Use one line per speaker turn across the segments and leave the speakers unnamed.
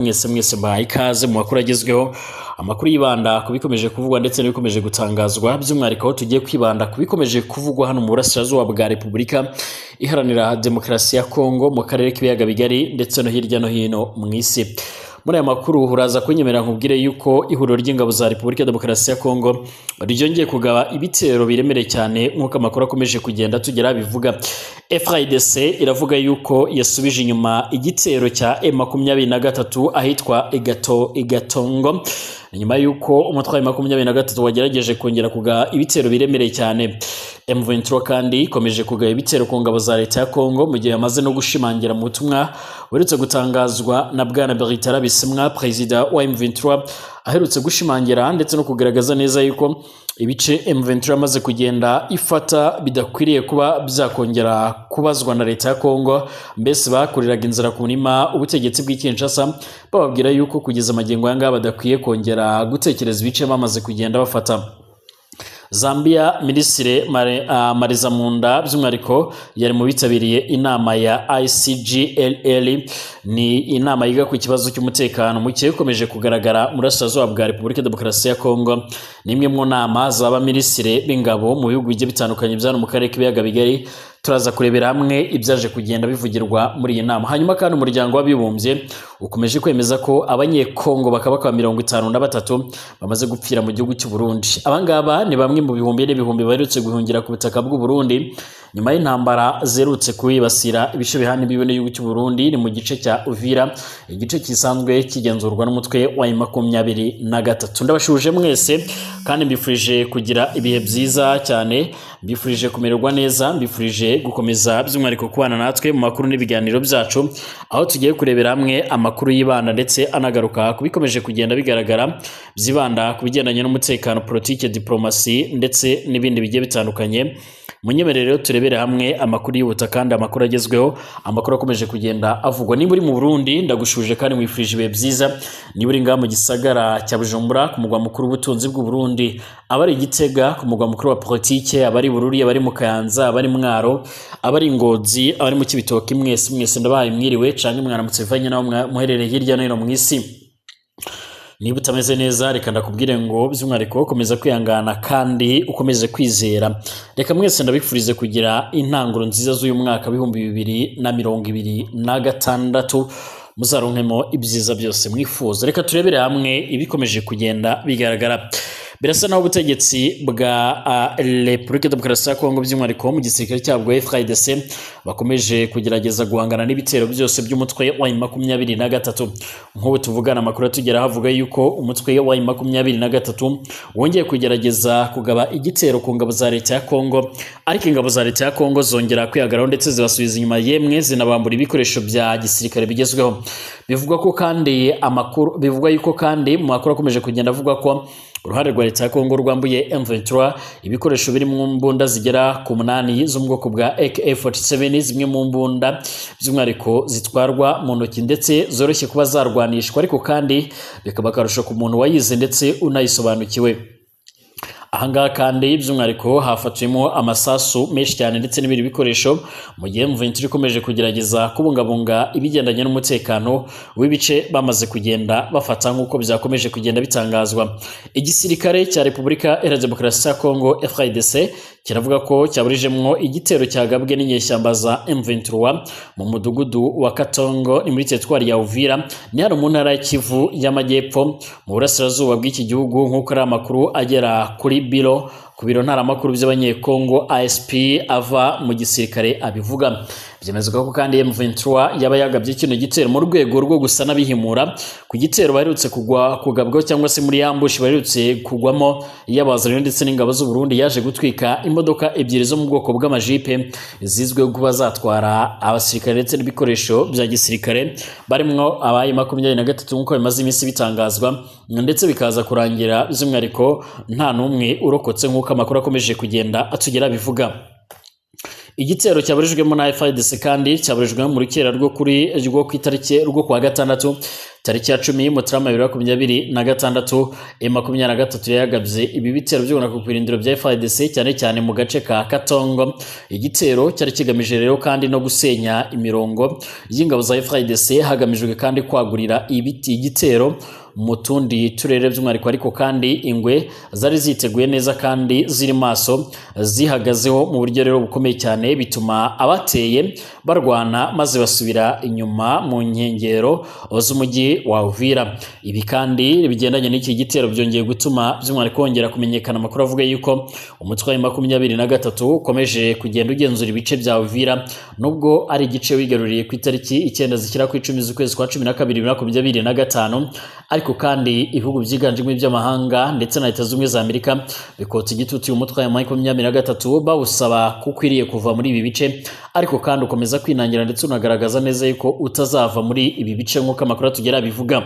Mwese mwese mbahaye ikaze mu makuru agezweho, amakuru yibanda ku bikomeje kuvugwa ndetse n'ibikomeje gutangazwa, by'umwihariko aho tugiye kwibanda ku bikomeje kuvugwa hano mu burasirazuba bwa Repubulika Iharanira Demokarasi ya Kongo, mu karere k'ibiyaga bigari ndetse no hirya no hino mu isi. Muri aya makuru uraza kunyemerera nkubwire yuko ihuriro ry'ingabo za Repubulika ya Demokarasi ya Kongo ryongeye kugaba ibitero biremereye cyane, nk'uko amakuru akomeje kugenda tugera bivuga. FARDC iravuga yuko yasubije inyuma igitero cya M23 ahitwa Igato Igatongo, nyuma yuko umutwe wa M23 wagerageje kongera kugaba ibitero biremereye cyane. M23 kandi ikomeje kugaba ibitero ku ngabo za leta ya Kongo, mu gihe yamaze no gushimangira mu butumwa buherutse gutangazwa na Bwana Bertrand Bisimwa, perezida wa M23, aherutse gushimangira ndetse no kugaragaza neza yuko ibice M23 yamaze kugenda ifata bidakwiriye kuba byakongera kubazwa na leta ya Kongo. Mbese bakuriraga inzara ku murima ubutegetsi bw'i Kinshasa, bababwira yuko kugeza amagingo aya ngaya badakwiye kongera gutekereza ibice bamaze kugenda bafata. Zambia, Minisitiri Marizamunda by'umwihariko yari mu bitabiriye inama ya ICGLR. Ni inama yiga ku kibazo cy'umutekano muke ukomeje kugaragara mu burasirazuba bwa Repubulika Demokarasi ya Kongo. Ni imwe mu nama z'aba minisitiri b'ingabo mu bihugu bigiye bitandukanye bya mu karere k'ibiyaga bigari. Turaza kurebera hamwe ibyaje kugenda bivugirwa muri iyi nama. Hanyuma kandi Umuryango w'Abibumbye ukomeje kwemeza ko Abanyekongo bakaba 53 bamaze gupfira mu gihugu cy'u Burundi. Abangaba ni bamwe mu bihumbi n'ibihumbi baherutse guhungira ku butaka bw'u Burundi nyuma y'intambara zerutse kubibasira ibice bihana imbibi n'igihugu cy'u Burundi. Ni mu gice cya Uvira, igice kisanzwe kigenzurwa n'umutwe wa 23. Ndabashuje mwese kandi mbifurije kugira ibihe byiza cyane, mbifurije kumererwa neza, mbifurije gukomeza by'umwihariko kubana natwe mu makuru n'ibiganiro byacu, aho tugiye kurebera hamwe amakuru yibanda ndetse anagaruka ku bikomeje kugenda bigaragara, byibanda ku bigendanye n'umutekano, politike, diplomasi ndetse n'ibindi bigiye bitandukanye. Munyemerere rero turebere hamwe amakuru yihuta kandi amakuru agezweho, amakuru akomeje kugenda avugwa. Niba uri mu Burundi, ndagushuje kandi mwifurije ibihe byiza. Niba uri ngaha mu gisagara cya Bujumbura, ku mugwa mukuru w'ubutunzi bw'u Burundi, abari Gitega ku mugwa mukuru wa politike, abari Bururi, abari mu Kayanza, abari Mwaro, abari Ngozi, abari mu Cibitoke, mwese mwese ndabahaye mwiriwe canke mwaramutse bivanye naho muherereye hirya no hino mu isi. Niba utameze neza, reka ndakubwire ngo by'umwihariko komeza kwihangana kandi ukomeze kwizera. Reka mwese ndabifurize kugira intanguro nziza z'uyu mwaka w'2026, muzaronkemo ibyiza byose mwifuza. Reka turebere hamwe ibikomeje kugenda bigaragara. Birasa naho ubutegetsi bwa Repubulika Demokarasi ya Kongo, by'umwihariko mu gisirikare cyabwo FARDC, bakomeje kugerageza guhangana n'ibitero byose by'umutwe wa 23. Nk'ubu tuvugana, amakuru atugeraho avuga yuko umutwe wa 23 wongeye kugerageza kugaba igitero ku ngabo za leta ya Kongo, ariko ingabo za leta ya Kongo zongera kwihagararaho ndetse zibasubiza inyuma, yemwe zinabambura ibikoresho bya gisirikare bigezweho. Bivugwa ko kandi amakuru bivugwa yuko kandi mu makuru akomeje kugenda avuga ko uruhande rwa leta ya Kongo rwambuye M23 ibikoresho biri mu mbunda zigera ku 8 zo mu bwoko bwa AK47, zimwe mu mbunda by'umwihariko zitwarwa mu ntoki ndetse zoroshye kuba zarwanishwa, ariko kandi bikaba akarusho ku muntu wayize ndetse unayisobanukiwe. Ahangaha kandi by'umwihariko hafatiwemo amasasu menshi cyane ndetse n'ibindi bikoresho, mu gihe M23 ikomeje kugerageza kubungabunga ibigendanye n'umutekano w'ibice bamaze kugenda bafata, nk'uko byakomeje kugenda bitangazwa. Igisirikare cya Repubulika Iharanira Demokarasi ya Kongo, FARDC, kiravuga ko cyaburijemwo igitero cyagabwe n'inyeshyamba za M23 mu mudugudu wa Katongo, ni muri teritwari ya Uvira, ni hano mu ntara ya Kivu y'Amajyepfo, mu burasirazuba bw'iki gihugu, nk'uko ari amakuru agera kuri biro ku biro ntaramakuru by'Abanyekongo ASP ava mu gisirikare abivuga. Byemezwa ko kandi M23 yaba yagabye kino gitero mu rwego rwo gusa n'abihimura ku gitero baherutse kugwa kugabwaho, cyangwa se muri ambush baherutse kugwamo y'abazanye ndetse n'ingabo z'u Burundi, yaje gutwika imodoka ebyiri zo mu bwoko bw'amajipe zizwiho kuba zatwara abasirikare ndetse n'ibikoresho bya gisirikare, barimwo abaye 23, nk'uko bimaze iminsi bitangazwa, ndetse bikaza kurangira by'umwihariko nta n'umwe urokotse, nk'uko amakuru akomeje kugenda atugera bivuga. Igitero cyaburijwemo na FARDC kandi cyaburijwemo mu rukera rwo kuri rwo ku itariki rwo kuwa gatandatu. Tariki ya 10 Mutarama 2026, M23 yagabye ibi bitero by'ubunaka ku birindiro bya FARDC, cyane cyane mu gace ka Katongo. Igitero cyari kigamije rero kandi no gusenya imirongo y'ingabo za FARDC, hagamijwe kandi kwagurira ibiti igitero mu tundi turere by'umwihariko. Ariko kandi ingwe zari ziteguye neza kandi ziri maso, zihagazeho mu buryo rero bukomeye cyane, bituma abateye barwana maze basubira inyuma mu nkengero z'umujyi wa Uvira. Ibi kandi bigendanye n'iki gitero byongeye gutuma by'umwihariko hongera kumenyekana amakuru avuga yuko umutwe wa 23 ukomeje kugenda ugenzura ibice bya Uvira, nubwo ari igice wigaruriye ku itariki 9 zishyira ku 10 z'ukwezi kwa 12 2025. Ariko kandi ibihugu byiganjemo iby'amahanga ndetse na Leta Zunze Ubumwe za Amerika bikotsa igitutu uyu mutwe wa 23 bawusaba ko ukwiriye kuva muri ibi bice, ariko kandi ukomeza kwinangira ndetse unagaragaza neza yuko utazava muri ibi bice nk'uko amakuru atugera bivuga.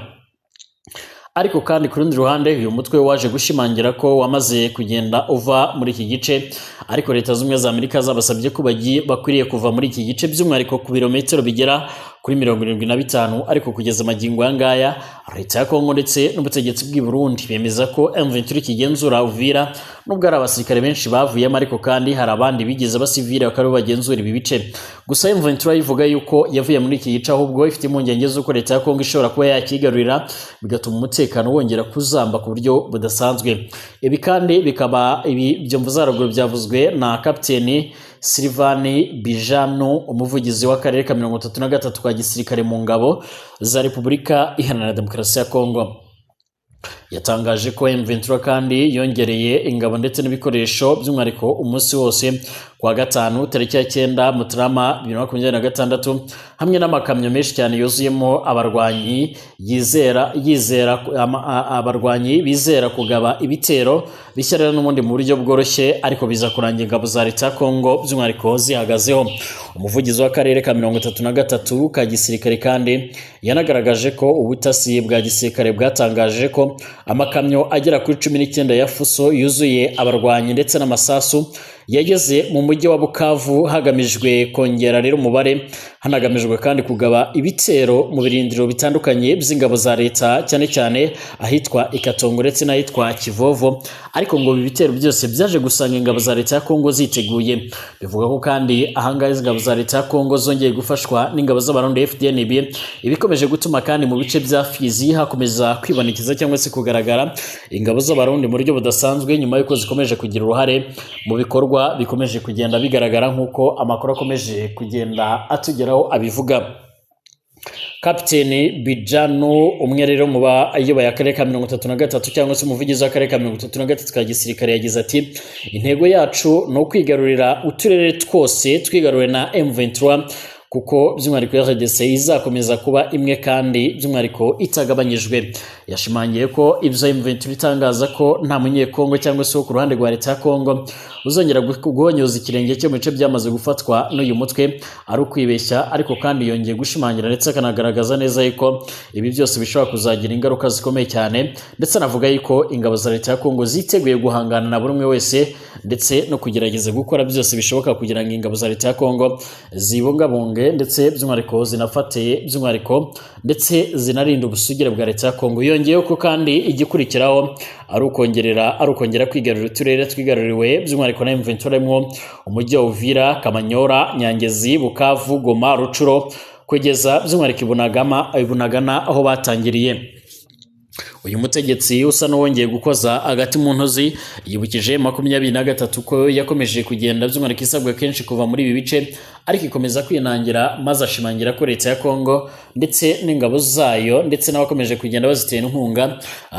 Ariko kandi ku rundi ruhande uyu mutwe waje gushimangira ko wamaze kugenda uva muri iki gice, ariko Leta Zunze Ubumwe za Amerika zabasabye ko bagiye bakwiriye kuva muri iki gice by'umwihariko ku birometero bigera kuri 75. Ariko kugeza magingo aya ngaya Leta ya Kongo ndetse n'ubutegetsi bw'i Burundi bemeza ko M23 kigenzura Uvira, nubwo ari abasirikare benshi bavuyemo, ariko kandi hari abandi bigeze abasivile bakaba bagenzura ibi bice. Gusa M23 ivuga yuko yavuye muri iki gice, ahubwo ifite impungenge z'uko Leta ya Kongo ishobora kuba yakigarurira, bigatuma umutekano wongera kuzamba ku buryo budasanzwe. Ibi kandi bikaba ibi byo mvuzaruguru byavuzwe na Kapiteni Silvani Bijanu, umuvugizi w'akarere ka 33 ka gisirikare mu ngabo za Repubulika Iharanira Demokarasi ya Kongo. Yatangaje ko M23 kandi yongereye ingabo ndetse n'ibikoresho by'umwihariko umunsi wose kuwa gatanu tariki ya 9 Mutarama 2026, hamwe n'amakamyo menshi cyane yuzuyemo abarwanyi yizera abarwanyi bizera kugaba ibitero bishya rero n'ubundi mu buryo bworoshye, ariko biza kurangira ingabo za Leta ya Kongo by'umwihariko zihagazeho. Umuvugizi w'akarere ka 33 ka gisirikare kandi yanagaragaje ko ubutasi bwa gisirikare bwatangaje ko amakamyo agera kuri 19 ya Fuso yuzuye abarwanyi ndetse n'amasasu yageze mu mujyi wa Bukavu, hagamijwe kongera rero umubare, hanagamijwe kandi kugaba ibitero mu birindiro bitandukanye by'ingabo za leta, cyane cyane ahitwa Ikatongo ndetse n'ahitwa Kivovo. Ariko ngo ibi bitero byose byaje gusanga ingabo za leta ya Kongo ziteguye. Bivuga ko kandi ahangaha ingabo za leta ya Kongo zongeye gufashwa n'ingabo z'Abarundi FDNB, ibikomeje gutuma kandi mu bice bya Fizi hakomeza kwibonekeza cyangwa se kugaragara ingabo z'Abarundi mu buryo budasanzwe, nyuma y'uko zikomeje kugira uruhare mu bikorwa bikomeje kugenda bigaragara nk'uko amakuru akomeje kugenda atugeraho abivuga. Kapiteni Bijanu, umwe rero mu bayoboye akarere ka 33 cyangwa se umuvugizi w'akarere ka 33 ka gisirikare, yagize ati: intego yacu ni ukwigarurira uturere twose twigaruriwe na M23, kuko by'umwihariko RDC izakomeza kuba imwe kandi by'umwihariko itagabanyijwe. Yashimangiye ko ibyo M23 itangaza ko nta munyekongo cyangwa se wo ku ruhande rwa Leta ya Kongo uzongera guhonyoza ikirenge cye mu bice byamaze gufatwa n'uyu mutwe ari ukwibeshya. Ariko kandi yongeye gushimangira ndetse akanagaragaza neza yuko ibi byose bishobora kuzagira ingaruka zikomeye cyane, ndetse anavuga yuko ingabo za Leta ya Kongo ziteguye guhangana na buri umwe wese ndetse no kugerageza gukora byose bishoboka kugira ngo ingabo za Leta ya Kongo zibungabunge ndetse by'umwihariko zinafate by'umwihariko ndetse zinarinda ubusugire bwa Leta ya Kongo. Yongeyeho ko kandi igikurikiraho ari ukongera kwigarurira uturere twigaruriwe by'umwihariko na M23, harimo umujyi wa Uvira, Kamanyora, Nyangezi, Bukavu, Goma, Rucuro, kugeza by'umwihariko Ibunagana aho batangiriye. Uyu mutegetsi usa n'uwongeye gukoza agati mu ntozi yibukije 23 ko yakomeje kugenda by'umwihariko isabwa kenshi kuva muri ibi bice, ariko ikomeza kwinangira, maze ashimangira ko Leta ya Kongo ndetse n'ingabo zayo ndetse n'abakomeje kugenda bazitera inkunga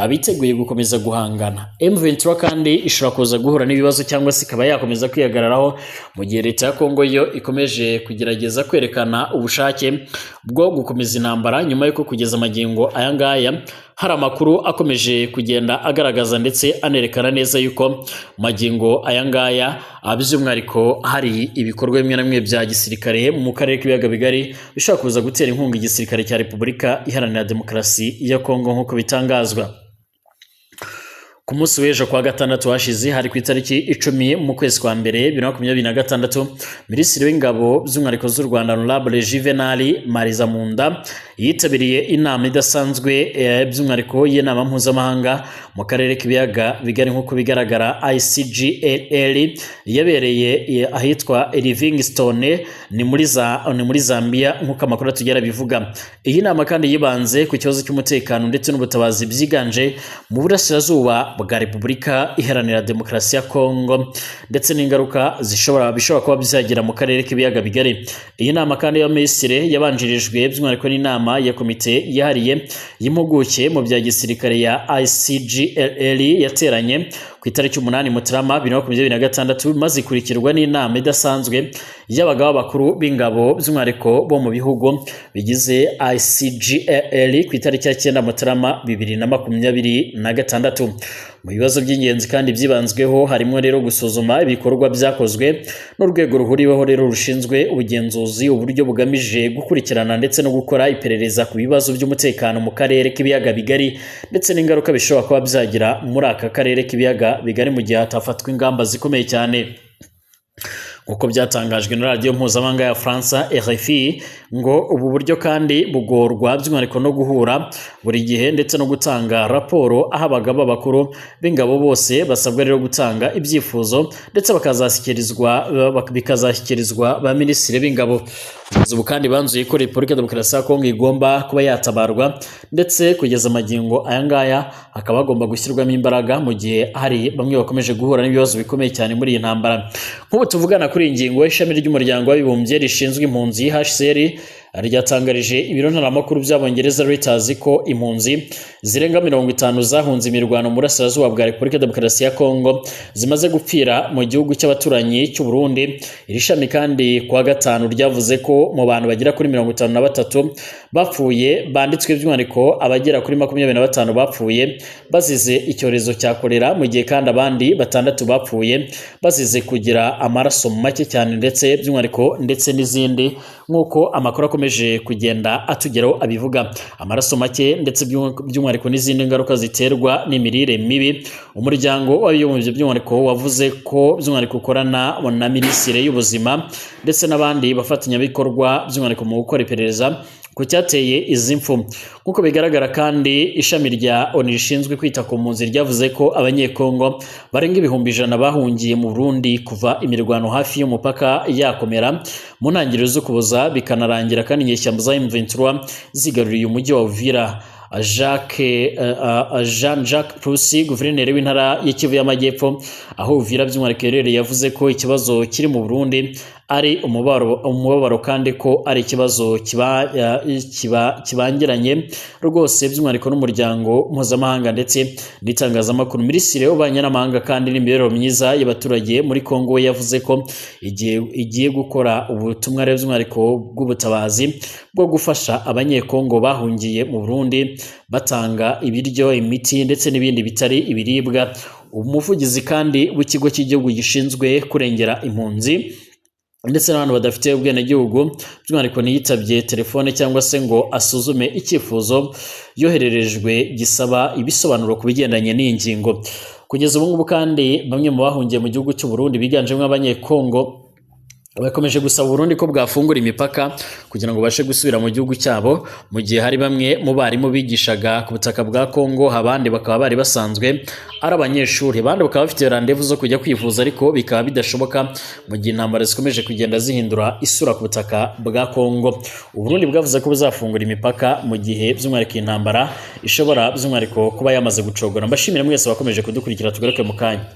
biteguye gukomeza guhangana. M23 kandi ishobora kuza guhura n'ibibazo cyangwa se ikaba yakomeza kwihagararaho mu gihe Leta ya Kongo yo ikomeje kugerageza kwerekana ubushake bwo gukomeza intambara, nyuma y'uko kugeza magingo aya ngaya hari amakuru akomeje kugenda agaragaza ndetse anerekana neza yuko magingo aya ngaya by'umwihariko hari ibikorwa bimwe na bimwe bya gisirikare mu karere k'ibiyaga bigari bishobora kuza gutera inkunga igisirikare cya Repubulika Iharanira Demokarasi ya Kongo nk'uko bitangazwa. Ku munsi w'ejo kwa gatandatu hashize, hari ku itariki 10 mu kwezi kwa mbere 2026, Minisitiri w'Ingabo by'umwihariko z'u Rwanda Honorable Juvenal Marizamunda yitabiriye inama idasanzwe, by'umwihariko y'inama mpuzamahanga mu karere k'ibiyaga bigari nk'uko bigaragara ICGLR, yabereye ahitwa Livingstone, ni muri Zambia, nk'uko amakuru atugera bivuga. Iyi nama kandi yibanze ku kibazo cy'umutekano ndetse n'ubutabazi byiganje mu burasirazuba bwa Repubulika Iharanira Demokarasi ya Kongo, ndetse n'ingaruka zishobora bishobora kuba byagira mu karere k'ibiyaga bigari. Iyi nama kandi y'abaminisitiri yabanjirijwe by'umwihariko n'inama ya komite yihariye y'impuguke mu bya gisirikare ya ICGLR, yateranye ku itariki 8 Mutarama 2026, maze ikurikirwa n'inama idasanzwe y'abagaba bakuru b'ingabo, by'umwihariko bo mu bihugu bigize ICGLR, ku itariki ya 9 Mutarama 2026. Mu bibazo by'ingenzi kandi byibanzweho harimo rero gusuzuma ibikorwa byakozwe n'urwego ruhuriweho rero rushinzwe ubugenzuzi, uburyo bugamije gukurikirana ndetse no gukora iperereza ku bibazo by'umutekano mu karere k'ibiyaga bigari, ndetse n'ingaruka bishobora kuba byagira muri aka karere k'ibiyaga bigari mu gihe hatafatwa ingamba zikomeye cyane. Nk'uko byatangajwe na radiyo mpuzamahanga ya Faransa RFI, ngo ubu buryo kandi bugorwa by'umwihariko no guhura buri gihe ndetse no gutanga raporo, aho abagaba bakuru b'ingabo bose basabwa rero gutanga ibyifuzo ndetse bikazashyikirizwa ba minisitiri b'ingabo. Kugeza ubu kandi banzuye ko Repubulika ya Demokarasi ya Kongo igomba kuba yatabarwa, ndetse kugeza amagingo aya ngaya hakaba hagomba gushyirwamo imbaraga mu gihe hari bamwe bakomeje guhura n'ibibazo bikomeye cyane muri iyi ntambara. Nk'ubu tuvugana kuri iyi ngingo, ishami ry'umuryango w'abibumbye rishinzwe impunzi HCR ryatangarije ibiro ntaramakuru by'Abongereza Reuters ko impunzi zirenga 50 zahunze imirwano mu burasirazuba bwa Repubulika ya Demokarasi ya Kongo zimaze gupfira mu gihugu cy'abaturanyi cy'u Burundi. Iri shami kandi kuwa gatanu ryavuze ko mu bantu bagera kuri 53 bapfuye banditswe, by'umwihariko abagera kuri 25 bapfuye bazize icyorezo cya kolera, mu gihe kandi abandi batandatu bapfuye bazize kugira amaraso make cyane, ndetse by'umwihariko ndetse n'izindi, nk'uko amakuru akomeje kugenda atugeraho abivuga. Amaraso make ndetse by'umwihariko n'izindi ngaruka ziterwa n'imirire mibi. Umuryango w'Abibumbye by'umwihariko wavuze ko by'umwihariko ukorana na Minisitiri y'Ubuzima ndetse n'abandi bafatanyabikorwa by'umwihariko mu gukora iperereza ku cyateye izi mfu. Nk'uko bigaragara kandi, ishami rya ONU rishinzwe kwita ku mpunzi ryavuze ko Abanyekongo barenga 100,000 bahungiye mu Burundi kuva imirwano hafi y'umupaka yakomera mu ntangiriro z'Ukuboza, bikanarangira kandi inyeshyamba za M23 zigaruriye umujyi wa Uvira. Jean Jacques Purusi, guverineri w'intara y'Ikivu y'Amajyepfo aho Uvira by'umwihariko iherereye, yavuze ko ikibazo kiri mu Burundi ari umubabaro, kandi ko ari ikibazo kibangiranye rwose by'umwihariko n'umuryango mpuzamahanga ndetse n'itangazamakuru. Minisitiri w'Ububanyi n'Amahanga kandi n'Imibereho myiza y'abaturage muri Kongo we yavuze ko igiye gukora ubutumwa rero by'umwihariko bw'ubutabazi bwo gufasha Abanyekongo bahungiye mu Burundi, batanga ibiryo, imiti ndetse n'ibindi bitari ibiribwa. Umuvugizi kandi w'ikigo cy'igihugu gishinzwe kurengera impunzi ndetse n'abantu badafite ubwenegihugu by'umwihariko ntiyitabye telefone cyangwa se ngo asuzume icyifuzo yohererejwe gisaba ibisobanuro ku bigendanye n'iyi ngingo. Kugeza ubu ngubu kandi bamwe mu bahungiye mu gihugu cy'u Burundi biganjemo Abanyekongo bakomeje gusaba Burundi ko bwafungura imipaka kugira ngo babashe gusubira mu gihugu cyabo, mu gihe hari bamwe mu barimu bigishaga ku butaka bwa Kongo, abandi bakaba bari basanzwe ari abanyeshuri, abandi bakaba bafite randevu zo kujya kwivuza ariko bikaba bidashoboka mu gihe intambara zikomeje kugenda zihindura isura ku butaka bwa Kongo. Uburundi bwavuze ko buzafungura imipaka mu gihe by'umwihariko intambara ishobora by'umwihariko kuba yamaze gucogora. Mbashimire mwese bakomeje kudukurikira, tugaruke mu kanya.